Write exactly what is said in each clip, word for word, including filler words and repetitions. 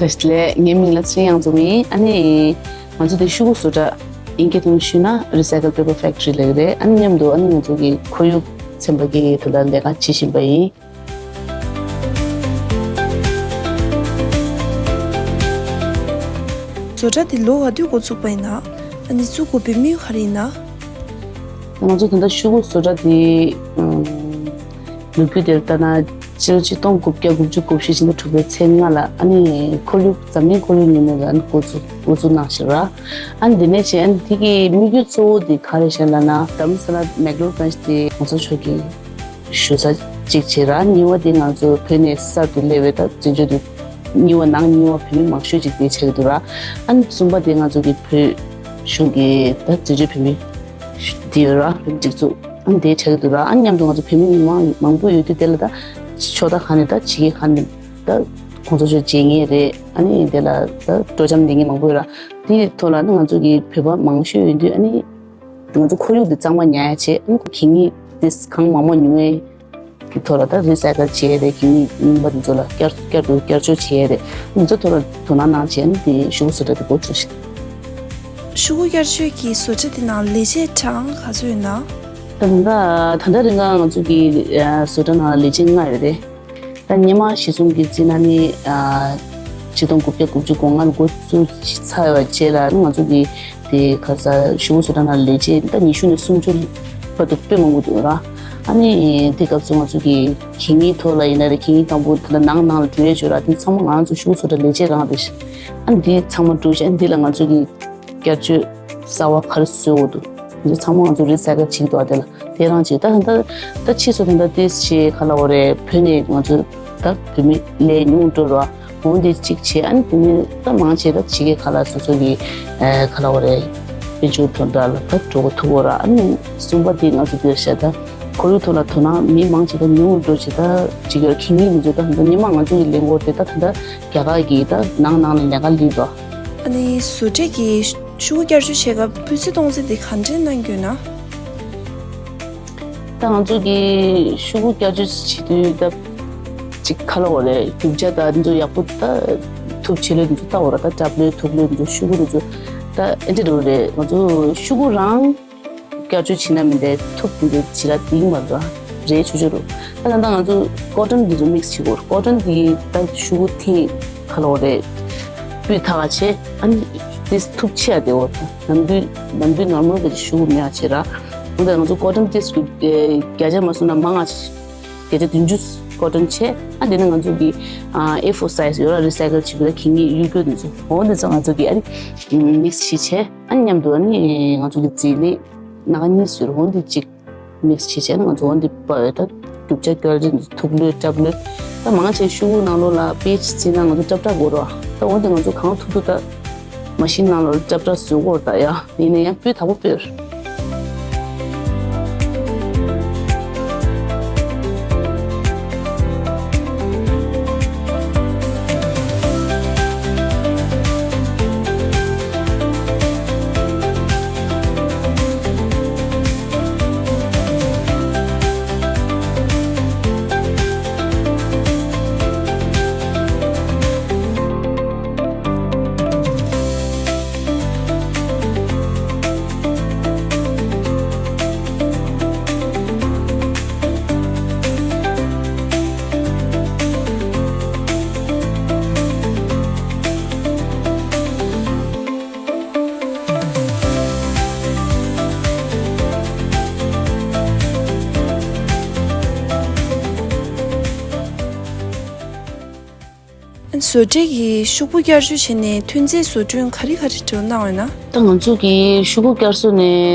བཀྲ་ཤིས་བདེ་ལེགས། ངའི་མིང་ལ་ཚེ་རིང་དབྱངས་འཛོམས་ཡིན། ཨ་ནི་ང་ཚོ་དེ་ཤོག་གུ་བཟོ་གྲྭ་ཨིན་སྐད་ཐོག་ནས་ཞུས་ན་Recycle Paper Factory ལབ་ཀྱི་རེད། ཨ་ནི་མཉམ་དུ་ཨ་ནི་ང་ཚོ་གི་ཁོར་ཡུག་ཚན་པ་གི་དེ་ལ་ལས་ཀ་བྱེད་བཞིན་པ་ཡིན། བཟོ་གྲྭ་འདི་ལོ་ག་དུས་འགོ་ཚུགས་པ་ཡིན་ན། ཨ་ནི་བཙུགས་དགོས་པའི་དམིགས་ཡུལ་ག་རེ་ཡིན་ན། ང་ཚོ་ད་ལྟ་ཤོག་གུ་བཟོ་གྲྭ་འདི་ཨམ་ལོ་རྒྱུས་དེར་ལྟ་ན་སྤྱི་ལོ་ཆིག་སྟོང་དགུ་བརྒྱ་དགུ་བཅུ་གོ་བཞི་ཕྱི་ཟླ་དྲུག་པའི་ཚེས་ལྔ་ལ་ཨ་ནི་ཁོར་ཡུག་འཛམ་གླིང་ཁོར་ཡུག་ཉིན་མོ་ལ་ཨ་ནི་འགོ་ཚུགས་འགོ་ཚུགས་གནང་ཞིག་ར། ཨ་ནི་འདི་ནས་བྱས་ཨ་ནི་དེ་གི་དམིགས་ཡུལ་གཙོ་བོ་དེ་ག་རེ་བཤད་ལབ་ན་རྡ་རམ་ས་ལ་མེག་ལོར་གྷན་ཇི་དེ་གོང་ས་མཆོག་གི་བཞུགས་ས་གཅིག་བྱས་ར། གཉིས་པ་དེ་ང་ཚོ་བོད་ནས་གསར་དུ་སླེབས་པའི་ད་འཛིན་བྱུས་དེ་གཉིས་པ་ནང་གཉིས་པ་བོད་མི་མང་ཤོས་ཅིག་དེ་ཆགས་ཀྱི་འདུག་ར། ཨ་ནི་གསུམ་པ་དེ་ང་ཚོ་གི་བོད་གཞུང་གི་ད་འཛིན་བྱུས་བོད་མི་དེ་ཡོད་ར། བོད་མི་སྒྲིག་འཛུགས་ཨ་ནི་དེ་ཆགས་ཀྱི་འདུག་ར། ཨ་ནི་མཉམ་དུ་ང་ཚོ་བོད་མི་མི་མང་མང་པོ་ཡོད་དུས་དེ་ལ་ད་ཕྱོགས་མཐའ་གང་ནས་ད་ཕྱི་རྒྱལ་གང་ནས་ད་གོང་ས་མཆོག་མཇལ་མཁན་རེད། ཨ་ནི་དེ་ལ་ད་སྤྲོ་འཆམ་ལེན་མཁན་མང་པོ་ཡོད་ར། དེའི་ཐོག་ལ་ནི་ང་ཚོ་གི་བོད་པ་མང་ཤོས་ཡོད་དུས་ཨ་ནི། ང་ཚོ་ཁོར་ཡུག་འདི་གཙང་མ་ཉར་ཡ་བྱས། ཨ་ནི་གད་སྙིགས་འདི་གང་མང་མང་ཉོ་ཡའི་ཐོག་ལ་ད་རི་སའི་ཀལ་བྱེད་ཡ་རེད། གད་སྙིགས་རྙིང་པ་འདི་ཚོ་ལ་བསྐྱར་བསྐྱར་དུ་བསྐྱར་བཅོས་བྱེད་ཡ་རེད། འདི་ཚོ་ཐོག་ལ་དོ་སྣང་གནང་བྱས་ཨ་ནི་དེ་ཤོག་གུ་བཟོ་གྲྭ་འདི་འགོ་ཚུགས་ཤིང་། ཤོག་གུ་བསྐྱར་བཅོས་ཀྱི་བཟོ་གྲྭ་དེ་ནང་ལས་བྱེད་གྲངས་ག་ཚོད་ཡོད་ན། ད་ལྟ་ད་ལྟ་རིང་ག་ང་ཚོ་གི་བཟོ་གྲྭ་ནང་ལས་བྱེད་ལྔ་ཡོད་རེད། ད་སྔོན་མ་གཞི་བཟུང་གི་བརྩིས་ན་ནི་ཨ་ཆིག་སྟོང་དགུ་བརྒྱ་དགུ་བཅུ་གོ་ལྔ་ལ་འགོ་བཙུགས་ཚར་བའི་རྗེས་ལ་ང་ཚོ་གི་དེ་ག་ས་ཤོག་གུ་བཟོ་གྲྭ་ནང་ལས་བྱེད་ད་ཉི་ཤུ་ནས་སུམ་ཅུ་བར་དུ་དཔེ་མང་པོ་འདུག་ར། ཨ་ནི་དེ་སྐབས་སུ་ང་ཚོ་གི་གད་སྙིགས་ཐོག་ལ་ཡིན་ན་རེད། གད་སྙིགས་དང་པོ་ད་ལྟ་ནང་ནང་ལ་འགྲོ་ཡས་ཡོད་ར། དེ་ཚང་མ་ང་ཚོ་ཤོག་གུ་བཟོ་གྲྭ་ལས་བྱེད་རང་རེད། ཨ་ནི་དེ་ཚང་མ་བཀྲུས་བྱས་ཨ་ནི་དེ་ལ་ང་ཚོ་གི་བསྐྱར་བཅོས་གསར་པ་ག་རེ་བཟོ་དགོས་འདུག་འདི་ཚང་མ་ང་ཚོ་རི་སའི་ཀལ་བྱེད་ཀྱི་འདུག་ཨ་དེ་ལ་དེ་རང་བྱེད། ད་ད་ད་ཕྱིས་སུ་ད་ལྟ་ཏིས་ཞེས་ག་ལ་འོ་རེད། བོད་ནས་ང་ཚོ་ད་བོད་མི་ལས་ཉུང་འགྲོ་ར། འོ་འདི་གཅིག་བྱེད། ཨ་ནི་དེ་ནས་ད་མང་ཆེ་ད་ཕྱི་རྒྱལ་ཁག་ལ་སོ་སོ་གི་ཨ་ག་ལ་འོ་རེད། དཔལ་འབྱོར་དོན་དག་ལ་ད་འགྲོ་གི་ཐུག་གོ་ར། ཨ་ནི་གསུམ་པ་དེ་ང་ཚོ་འདིར་བཤད་ད་ཁོར་ཡུག་ཐོག་ལ་དོ་སྣང་མི་མང་ཆེ་ད་ཉུང་འགྲོ་བྱེད། ད་ཕྱི་རྒྱལ་གད་སྙིགས་མི་ཚོ་ད་ད་ཉི་མ་ང་ཚོ་གི་ལས་འགོ་དེ་ད་ད་ད་རྒྱ་གར་གི་ད་ནང་ནང་ལ་ལས་ཀ་ལས་དོ། ཨ་ནི་བཟོ་གྲྭ་གི་ཤོག་གུ་བསྐྱར་བཅོས་བྱེད་སྐབས་སྤུས་ཚད་གཏོང་ཚད་དེ་ག་འདྲས་གནང་རྒྱུ་ན། ད་ང་ཚོ་གི་ཤོག་གུ་བསྐྱར་བཅོས་བྱེད་དུས་ད་ཅིག་ག་ལ་འོ་རེད། རྒྱུ་ཆ་ད་འདི་ཚོ་ཡག་པོ་ད་ཐུབ་ཆེ་ལོས་འདི་ཚོ་ལྟ་འོ་ར། ད་ཊབ་ལོས་ཐུབ་ལོས་འདི་ཚོ་ཤོག་གུ་འདི་ཚོ་ད་ཨེ་འདྲས་འགྲོ་རེད། ང་ཚོ་ཤོག་གུ་རང་བསྐྱར་བཅོས་བྱེད་ན་མི་འདྲ་ཐུབ་འདི་ཚོ་བྱེད་ལ་དེ་མ་འགྲོ་རེད་ཆུ་ཆུ་རུ། ད་ད་ད་ང་ཚོ་ཀོ་ཊོན་འདི་ཚོ་མིག་སི་བྱེད་དགོས། ཀོ་ཊོན་འདི་ད་ཤོག་གུ་ཐེངས་ག་ལ་འོ་རེད། སྤུས་དག་བྱས་ཨ་ནི་དེ་ཐུབ་ཆེ་ཡ་དེ་འོ། ད་ནམ་དུས་ནམ་དུས་ནོར་མལ་གི་ཤོག་གུ་མེད་ཡ་བྱེད་ར། འོ་ད་ང་ཚོ་ཀོ་ཊོན་དེ་ཚོ་བརྒྱ་ཆ་མ་སོང་ན་མང་ང་བརྒྱ་ཆ་བདུན་ཅུ་ཀོ་ཊོན་བྱས། ཨ་དེ་ནས་ང་ཚོ་གི་ཨེ་ཕོར་སའི་ཛི་ཡོད་ར། རི་སའི་ཀལ་བྱེད་པའི་གད་སྙིགས་གཡུག་རྒྱུ་དེ་ཚོ་འོ་དེ་ཚོ་ང་ཚོ་གི་ཨ་ནི་མིག་སི་བྱས་བྱས་ཨ་ནི་མཉམ་དུ་ཨ་ནི་ང་ཚོ་གི་རྫས་ལས་སྣ་ཁ་གཉིས་བཟོས་ར། འོ་དེ་གཅིག་མིག་སི་བྱས་བྱས་ན་ང་ཚོ་འོ་འདི་པ་འོས་ད་རྒྱུ་ཆ་སྐྱོར་རེ་ཐུག་ལོས་ཊབ་ལོས། ད་མང་ཆེ་ཤོག་གུ་ནང་ལོགས་ལ་པེ་ཇི་བརྩིས་ན་ང་ཚོ་ཊབ་ཊབ་དགོས་རོགས། ད་འོ་འདི་ང་ཚོ་གང་ཐུབ་ཐུབ་ད་མ་ཤིན་ནང་ལོགས་ལ་ཊབ་ཊབ་བཟོ་དགོས་རོགས། ད་ཡ་ཡིན་ན་ཡང་སྤུས་དག་པོ་སྤེལ། བཟོ་གྲྭའི་གི་ཤོག་བུ་བསྐྱར་བཅོས་བྱས་ནས་ཐོན་རྫས་བཟོ་སྐྲུན་ག་རེ་ག་རེ་འབྲེལ་བ་གནང་ཡོད་ན། ད་ང་ཚོ་གི་ཤོག་བུ་བསྐྱར་བཟོ་ནས་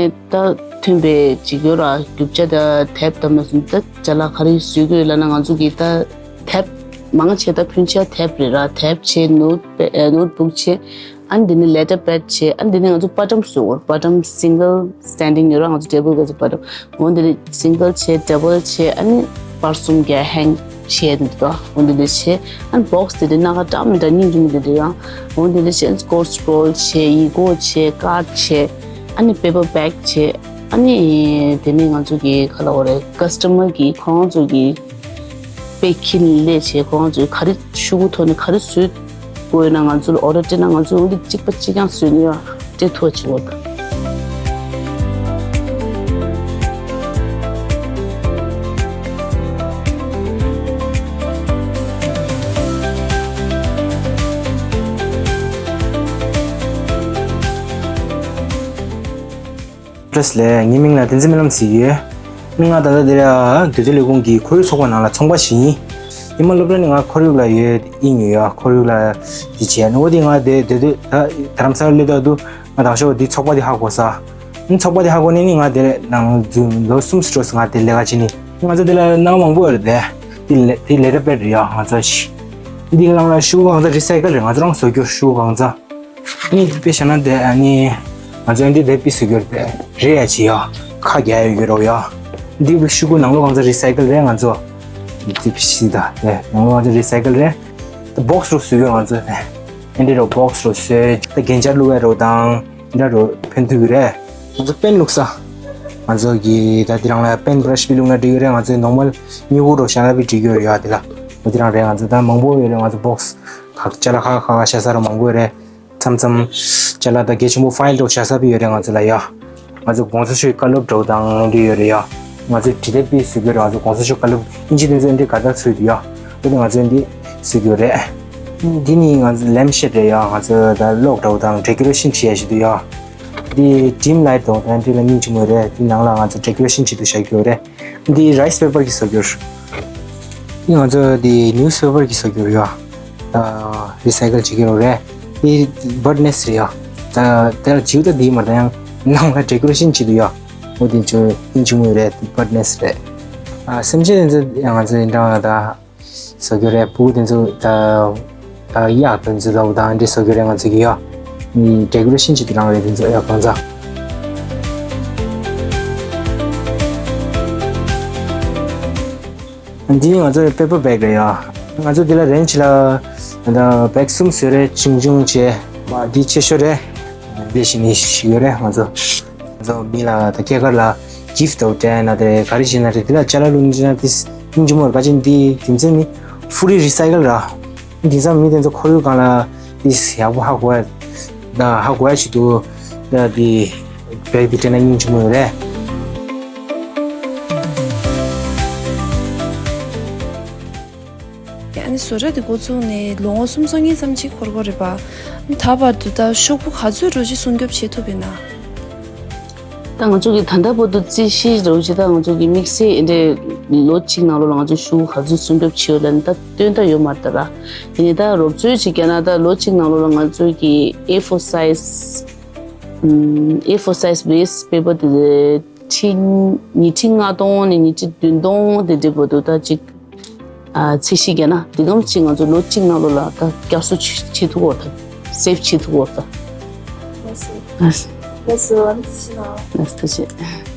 ད་ཐོན་པའི་ཅིག་ཡོད་ར། རྒྱུ་ཆ་ད་དེབ་དང་མ་སོང་ད་ཅ་ལག་ག་རེ་བཟོ་གི་ཡོད་ལབ་ན། ང་ཚོ་གི་ད་དེབ་མང་ཆེ་ད་ཕོན་ཆེ་དེབ་རེད་ར། དེབ་བྱས། ནོཊ་པེ་ནོཊ་བུག་བྱས། ཨ་ནི་དེ་ནས་ལེ་ཊར་པེཌ་བྱས། ཨ་ནི་དེ་ནས་ང་ཚོ་པ་ཊམ་བཟོ་དགོས། པ་ཊམ་སིང་གལ་སི་ཊེན་ཌིང་ཡོད་ར། ང་ཚོ་ཊེ་བལ་ག་ཚོད་པ་ཊམ། འོ་དེ་ནས་སིང་གལ་བྱས། ཌབ་བལ་བྱས། ཨ་ནི་བར་གསུམ་བརྒྱབ་ཧེང་བྱས་དེ་འདུག་འོ་དེ་འདྲ་བྱས། ཨ་ནི་བོག་སི་དེ་འདྲ་སྣ་ཁ་འདྲ་མི་འདྲ་སྙིང་རྗེ་མོ་དེ་འདྲ་ཡང་། འོ་དེ་འདྲ་བྱས། ཨ་ནི་སྐོར་སི་རོལ་བྱས། ཡིག་སྐོགས་བྱས། ཀཱཌ་བྱས། ཨ་ནི་པེ་པར་བེག་བྱས། ཨ་ནི་དེ་ནས་ང་ཚོ་གི་ག་ལ་འོ་རེད། ཀ་སི་ཊ་མར་གི་ཁོ་རང་ཚོ་གི་དཔེ་ཁྱི་ལས་བྱས། ཁོ་རང་ཚོས་ག་རེ་ཤོག་བུ་ཐོག་ནས་ག་རེ་བཟོས། དགོས་ན་ང་ཚོ་ལ་ཨོ་ཌར་སྤྲད་ན་ང་ཚོ་འོ་འདི་གཅིག་པ་གཅིག་རྐྱང་བཟོས་ནས་ཡང་སྤྲད་ཐུབ་པ་བྱེད་དགོས་ད། བཀྲ་ཤིས་བདེ་ལེགས། ངའི་མིང་ལ་བསྟན་འཛིན་སྨོན་ལམ་ཟེར་གྱི་ཡོད། ང་ད་ལྟ་འདིར་འདུས་སྡོད་ལས་ཁུངས་ཀྱི་ཁོར་ཡུག་ཚོགས་པ་ནང་ལ་ཚོང་པ་ཞིག་ཡིན། ཉི་མ་སློབ་གྲྭ་ནས་ང་ཁོར་ཡུག་ལ་ཡོད་ཡིན་ཡོད་ཡ། ཁོར་ཡུག་ལ་འདི་བྱས་ནོ་འོ་དེ་ང་དེ་དེ་དུས་ད་རྡ་རམ་ས་ལ་སླེབས་དུས་ང་དང་ཤོག་འདི་ཚོགས་པ་དེ་ཧ་གོ་ས། ཨ་ནི་ཚོགས་པ་དེ་ཧ་གོ་ནས་ནི་ང་དེ་ནང་འཛུལ་ལོ་གསུམ་ཙམ་འགྲོ་སོང་། ང་དེ་ལས་ཀ་བྱས་ནི་ང་ཚོ་དེ་ལ་སྣ་མང་པོ་ཡོད་རེད་དེ། དེ་ལས་དེ་ལས་ར་པེད་རེད་ཡ། ང་ཚོ་ཞིག་འདི་ག་ལང་ལ་ཤུ་གུ་གང་ཚ་རི་སའི་ཀལ་རེད། ང་ཚོ་རང་བཟོ་རྒྱུ་ཤུ་གུ་གང་ཚ། ཨ་ནི་དཔེ་བཞག་ན་དེ་ཨ་ནི་ང་ཚོ་འདི་དེ་པི་སི་གྱུར་དེ་རེད་ཡ་ཅི་ཡ། ཁ་རྒྱ་ཡོད་རོ་ཡ། འདི་ཤུ་གུ་ནང་ལོགས་གང་ཚ་རི་སའི་ཀལ་རེད། ང་ཚོ་འདི་པི་སི་ད་དེ་ནང་ལོགས་གང་ཚ་རི་སའི་ཀལ་རེད། དེ་བོག་སི་རུ་བཟོས་ཡོད་ང་ཚོ་དེ། ཨ་འདི་རུ་བོག་སི་རུ་བཟོས་ད་རྒྱན་ཆ་བླུག་ཡ་རོ་དང་འདྲ་རུ་ཕན་ཐོགས་ཀྱི་རེད། ང་ཚོ་པེན་བླུག་ས། ང་ཚོ་གི་ད་དེ་རང་ལ་པེན་བྷ་ར་ཤི་བླུག་ན་འགྲིག་གི་རེད། ང་ཚོའི་ནོར་མལ་སྨྱུ་གུ་རུ་བཞག་ན་བི་འགྲིག་གི་ཡོད་ཡ། དེ་ལ་འོ་དེ་རང་རེད། ང་ཚོ་ད་མང་པོ་ཡོད་རེད། ང་ཚོ་བོག་སི་ཁག་ཅ་ལག་ཁག་ཁག་བཞག་ས་རུ་མང་པོ་ཡོད་རེད། མཚམས་མཚམས་ཅ་ལག་དང་གལ་ཆེན་པོ་ཕའིལ་འདྲ་བོ་བཞག་ས་བི་ཡོད་རེད། ང་ཚོ་ལ་ཡ། ང་ཚོ་གོང་ས་མཆོག་བཀའ་སློབ་འདྲ་བོ་དང་འདི་ཡོད་རེད་ཡ། ང་ཚོ་འབྲི་དེབ་པི་བཟོ་གི་རེད། ང་ཚོ་གོང་ས་མཆོག་བཀའ་སློབ་ཨིན་ཇི་དེ་ཚོ་འདི་ག་ད་ཚུད་དུ་ཡ། འོ་དེ་ང་ཚོ་འདི་བཟོ་གི་རེད། འདི་ནི་ང་ཚོ་ལེམ་ཤེད་རེད་ཡ། ང་ཚོ་ད་གློག་འདྲ་བོ་དང་ཌེ་ཀོ་རེ་ཤིན་བྱེད་ཡ་ཞིག་འདུག་ཡ། འདི་ཌིམ་ལའིཊ་འདྲ་བོ་དང་འདི་ལ་སྙིང་རྗེ་མོ་རེད། འདི་ནང་ལ་ང་ཚོ་ཌེ་ཀོ་རེ་ཤིན་བྱེད་དུ་བཞག་གི་ཡོད་རེད། འདི་རའིས་པེ་པར་གྱི་བཟོ་རྒྱུར། འདི་ང་ཚོ་འདི་ནིའུ་སི་པེ་པར་གྱི་བཟོ་རྒྱུར་ཡ། ཨ། རི་སའི་ཀལ་བྱེད་ཀྱི་ཡོད་རེད། འདི་བར་ཌི་ནེ་སི་རེད་ཡ། ད་དེ་ལ་བྱིའུ་ད་འདི་མ་ད་ཡང་ནང་ལ་ཌེ་ཀོ་རེ་ཤིན་བྱེད་དུ་ཡ། འོ་དེ་ཚོ་སྙིང་རྗེ་མོ་རེད། འདི་བར་ཌི་ནེ་སི་རེད། ཨ། སེམས་ཅན་དེ་ཚོ་ཡང་ང་ཚོ་ཡིན་གྲང་ད་བཟོ་རྒྱུ་རེད། ཕྲུ་གུ་དེ་ཚོ་ད་ད་གཡག་དེ་ཚོ་ལ་འོ་ད་འདི་བཟོ་རྒྱུ་རེད། ང་ཚོ་གི་ཡ། འདི་ཌེ་ཀོ་རེ་ཤིན་བྱེད་དུ་རང་རེད། དེ་ཚོ་ཡ་གང་ཚ། འདི་ང་ཚོའི་པེ་པར་བེག་རེད་ཡ། ང་ཚོ་འདི་ལ་རེན་ཇི་ལ་ད་བེག་གསུམ་བཟོས་རེད། ཆུང་ཆུང་བྱས། མ་འདི་ཆེ་ཤོས་རེད། འདི་བཞིན་ནི་ཞིག་ཡོད་རེད། ང་ཚོ་ང་ཚོ་མི་ལ་ད་སྐྱེས་སྐར་ལ་གིཕ་ཊི་འདྲ་བོ་སྤྲད་ན་དེ་ག་རེ་བྱེད་ན་རེད། འདི་ལ་ཅ་ལག་བླུགས་ན་དེ་སྙིང་རྗེ་མོ་རེད། ག་ཅིག་འདི་རྒྱུ་མཚན་ནི་ཕུ་ལི་རི་སའི་ཀལ་ར། དེང་སང་མི་དེ་ཚོ་ཁོར་ཡུག་སྒང་ལ་དེ་ཡག་པོ་ཧ་གོ་ཡ། ད་ཧ་གོ་ཡ་ཞིག་འདུག་ད་དེ་བེག་དེ་སྤྲད་ན་སྙིང་རྗེ་མོ་ཡོད་རེད། ཨ་ནི་བཟོ་གྲྭ་དེ་འགོ་བཙུགས་ནས་ལོ་ངོ་སུམ་ཅུ་སོ་གཉིས་ཙམ་ཅིག་འཁོར་གྱི་རེད་པ། ད་བར་དུ་ད་ཤོག་བུ་ག་ཚོད་འདྲ་ཅིག་སྲུང་སྐྱོབ་བྱེད་ཐུབ་ཡོད་ན། ད་ང་ཚོ་གི་ད་ལྟ་བར་དུ་རྩིས་གཞི་འདྲ་བོ་ཅིག་ད་ང་ཚོ་གི་དམིགས་བསལ་དེ་འདྲའི་ལོ་གཅིག་ནང་ལོགས་ལ་ང་ཚོ་ཤོག་བུ་ག་ཚོད་སྲུང་སྐྱོབ་བྱས་ཡོད་ལབ་ན་ད་སྟོན་ད་ཡོད་མ་རེད་ད་ར། ཡིན་ནའི་ད་རོབ་ཚོད་ཅིག་བརྒྱབ་ན་ད་ལོ་གཅིག་ནང་ལོགས་ལ་ང་ཚོ་གི་ཨེ་ཕོར་སའིཛ། ཨེ་ཕོར་སའིཛ་བེ་སི་པེ་པར་དེ་ཁྲི་ཉིས་ཁྲི་ལྔ་སྟོང་ནས་ཉིས་ཁྲི་བདུན་སྟོང་དེ་འདྲའི་བར་དུ་ད་ཅིག་ཨ། ཚད་གཞི་བརྒྱབ་ན་འདི་གམ་ཅིག་ང་ཚོ་ལོ་གཅིག་ནང་ལོགས་ལ་ད་བསྐྱར་གསོ་བྱེད་བྱེད་ཐུབ་ཀྱི་ཡོད་རེད། སེབ་བྱེད་ཐུབ་ཀྱི་ཡོད་རེད། ལགས་སོ། ལགས་སོ། ཨ་ནི་ཐུགས་རྗེ་གནང་། ལགས་སོ། ཐུགས་རྗེ་ཆེ།